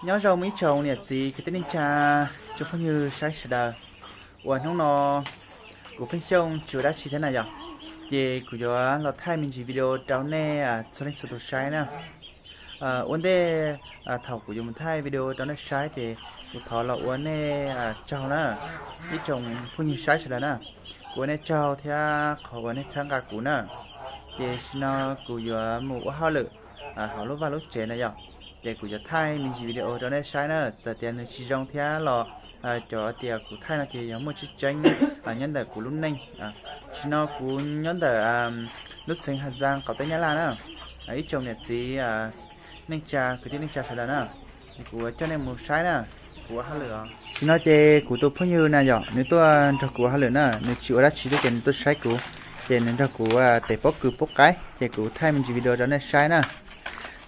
Nyob zoo ib tsoom niam txiv kwv tij neej tsa, tsoom phooj ywg saib sawv daws. Uas hnub no kuv Pheej Xyooj tsis ua dab tsi thiab na yom, ces kuv yuav los thaij me ntsis video rau nej txhua leej txhua tus saib na. Ua ntej thaum kuv yuav mus thaij video rau nej saib ces kuv thov los ua nej tsaug na, ib tsoom phooj ywg saib sawv daws na. Kuv ua nej tsaug thiab qhov uas nej txhawb nqa kuv na. Ces tam sim no kuv yuav mus ua hauj lwm hauv lub vaj lub tsev na yom. Ces kuv yuav thaij me ntsis video rau nej saib na, txawm tias nws tsis zoo thiab los cov tias kuv thaij no ces yog muaj tseeb tseeb nyob ntawm kuv lub neej. Tam sim no kuv nyob ntawm lub xeev Has Zaj qaum teb Nyab Laj na. Ib tsoom niam txiv neej tsa kwv tij neej tsa sawv daws na, kuv coj nej mus saib na, kuv ua hauj lwm os. Tam sim no ces kuv tus phooj ywg na yom, nws tuaj nrog kuv ua hauj lwm na, nws tsis ua dab tsi thiab ces nws tuaj saib kuv, ces nws nrog kuv tes pob kws pub qaib, ces kuv thaij me ntsis video rau nej saib na.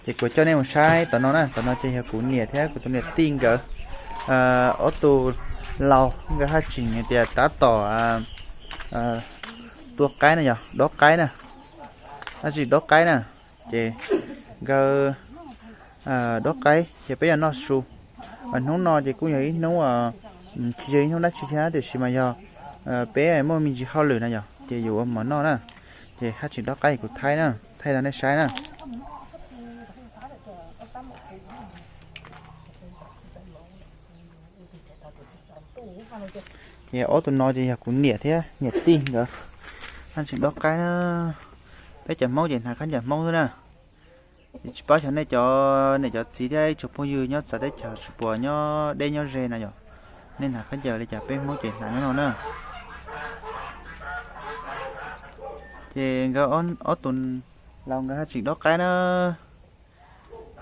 Ces kuv coj nej mus saib tom no na, tom no ces yog kuv niam thiab kuv tus niam tij nkawd ob tug laus, nkawd haj tseem tias tab tom tua qaib na yom, dob qaib na, haj tseem dob qaib na. Ces nkawd dob qaib ces peb yuav noj su. Hnub no ces kuj yog ib hnub, tsis yog ib hnub dab tsi thiab tiam sis mas yog peb muaj me ntsis hauj lwm na yom, ces yuav ua mov noj na. Ces haj tseem dob qaib kuv thaij na, thaij rau nej saib na. Ces ob tug no ces yog kuv niam thiab niam tij nkawd haj tseem dob qaib na. Peb cov Hmoob ces hnav khaub ncaws Hmoob xwb na. Ces tsis paub xyov nej cov niam cov txiv thiab ib tsoom phooj ywg nyob txawv teb chaws tsis puas nyob deb nyob ze na yom, nej hnav khaub ncaws li cas peb Hmoob ces hnav nyob no na. Ces nkawd ob tug laus nkawd haj tseem dob qaib na.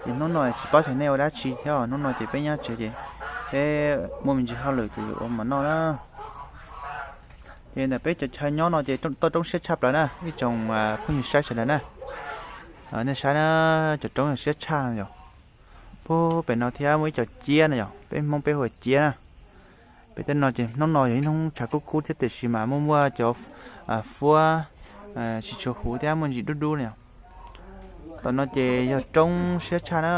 Ces hnub no tsis paub xyov nej ua dab tsi thiab, hnub no ces peb nyob tsev ces peb muaj me ntsis hauj lwm ces yuav ua mov noj na. Ces ntawm peb cov chaw nyob no ces toj roob siab tshaj plaws na ib tsoom phooj ywg saib sawv daws na. Nej saib na, cov roob siab tshaj yom. Pub pem no thiab muaj ib co ciab na yom, peb Hmoob peb hu ua ciab na. Pem tej no ces hnub no yog ib hnub tshav kub kub thiab tiam sis mas muaj muaj cov fuab tsis tshua huv thiab muaj ntsis dub dub na yom. Tom no ces yog roob siab tshaj na.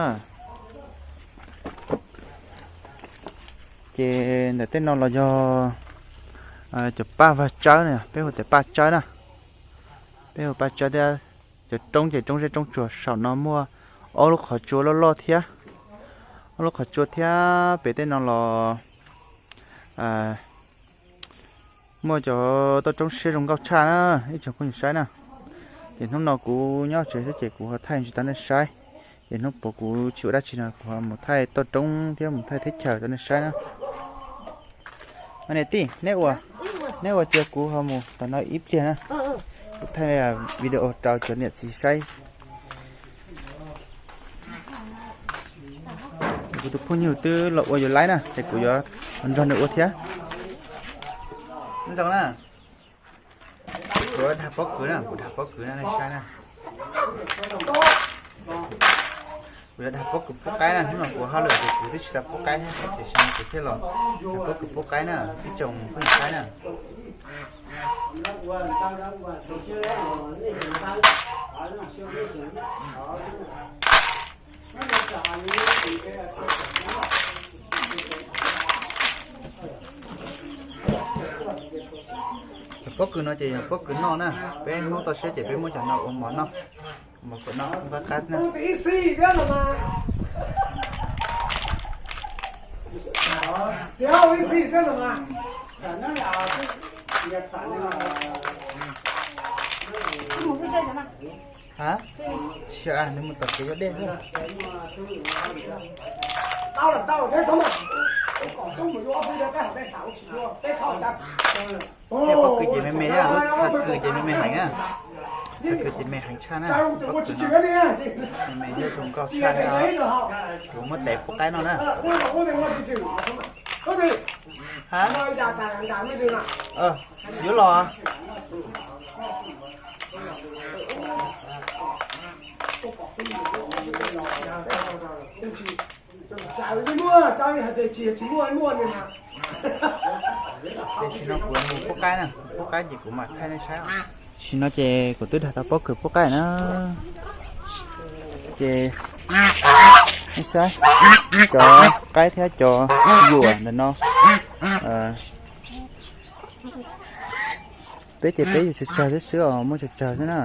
Ces ntawm tej no los yog cov paj vag tsawb na, peb hu tias paj tsawb na. Peb hu paj tsawb thiab. Cov roob ces roob zeb roob tsuag, saum no muaj ob lub qhov tsua loj loj thiab. Ob lub qhov tsua thiab pem tej no los muaj cov toj roob siab zoo nkauj tshaj na ib tsoom phooj ywg saib na. Ces hnub no kuv nyob tsev xwb ces kuv ho thaij tsis tau nej saib. Ces hnub puav kuv tsis ua dab tsi no kuv ho mus thaij toj roob thiab mus thaij teb chaws rau nej saib na. Niam tij, neb ua, neb ua cia kuv ho mus tom no ib pliag na. Kuv thaij video rau cov niam txiv saib. Kuv tus phooj ywg twb los ua yuav laib na ces kuv yuav nrog nws ua thiab. Zoo na. Kuv yuav dag pob kws na, kuv dag pob kws na nej saib na. Kuv yuav dag pob kws pub qaib na, hnub no kuv hauj lwm ces kuv twb tsis tau pub qaib thiab, tiam sis kuv thiaj los dag pob kws pub qaib na, ib tsoom phooj ywg saib na. Cov pob kws no ces yog pob kws noj na, peb Hmoob toj siab ces peb muab cov no ua mov noj, mov kws noj npaj qab na. Ha? Tsis, nws mus tom kev yuav dej xwb. Pob kws ces me me thiab, lub txha kws ces me me heev na. Txha kws ces me heev tshaj na, pob kws no me me thiab zoo nkauj tshaj na. Kuv muab tes pub qaib no na. Ha? Yuav los. Tam sim no kuv mus pub qaib na, kuv pub qaib ces kuv mam thaij nej saib. Tam sim no ces kuv twb dag tau pob kws pub qaib na. Ces Nej saib, cov qaib thiab cov yuam ntawm no, peb ces peb yuav tsawg tsawg xwb xwb os, muaj tsawg tsawg xwb na.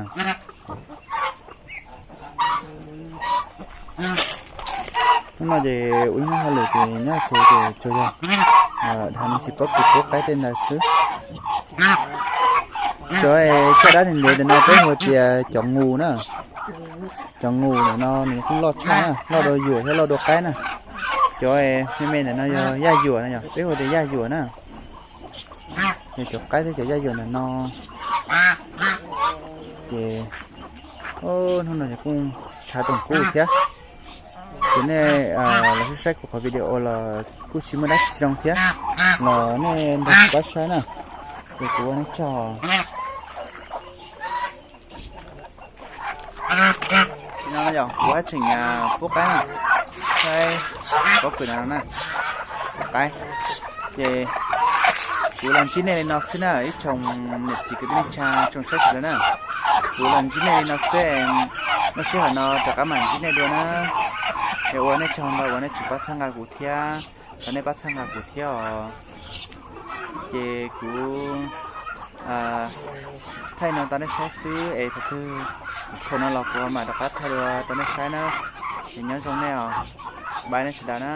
Hnub no ces ua ib hnub hauj lwm ces nyob tsev ces tsuas yog dhau no tsis paub kws pub qaib tej ntawd xwb. Cov caj dab ntev ntawm no peb hu tias cov ngus na. Cov ngus ntawm no nws kuj loj tshaj na, loj dua yuam thiab loj dua qaib na. Cov me me ntawm no yog yaj yuam na, yog peb hu tias yaj yuam na. Yog cov qaib thiab cov yaj yuam ntawm no. Ces hnub no ces kuj tshav toom kub thiab. Ces nej los saib saib kuv qhov video los kuj tsis muaj dab tsi zoo thiab, los nej nrog kuv pab saib na. Ces kuv ua nej tsaug. Tam sim no yog kuv haj tseem pub qaib na, saib pob kws no na, pub qaib. Ces kuv los ntsib nej li no xwb na ib tsoom niam txiv kwv tij neej tsa tsoom saib sawv daws na. Kuv los ntsib nej li no xwb, muaj sij hawm no rov qab mam ntsib nej dua na. Es ua nej tsaug ntau uas nej tseem pab txhawb nqa kuv thiab, thov nej pab txhawb nqa kuv thiab os. Ces kuv thaij no tau nej saib xwb es thaum twg thaum no los kuv mam rov qab thaij dua rau nej saib na. Es nyob zoo nej os, bye nej sawv daws na.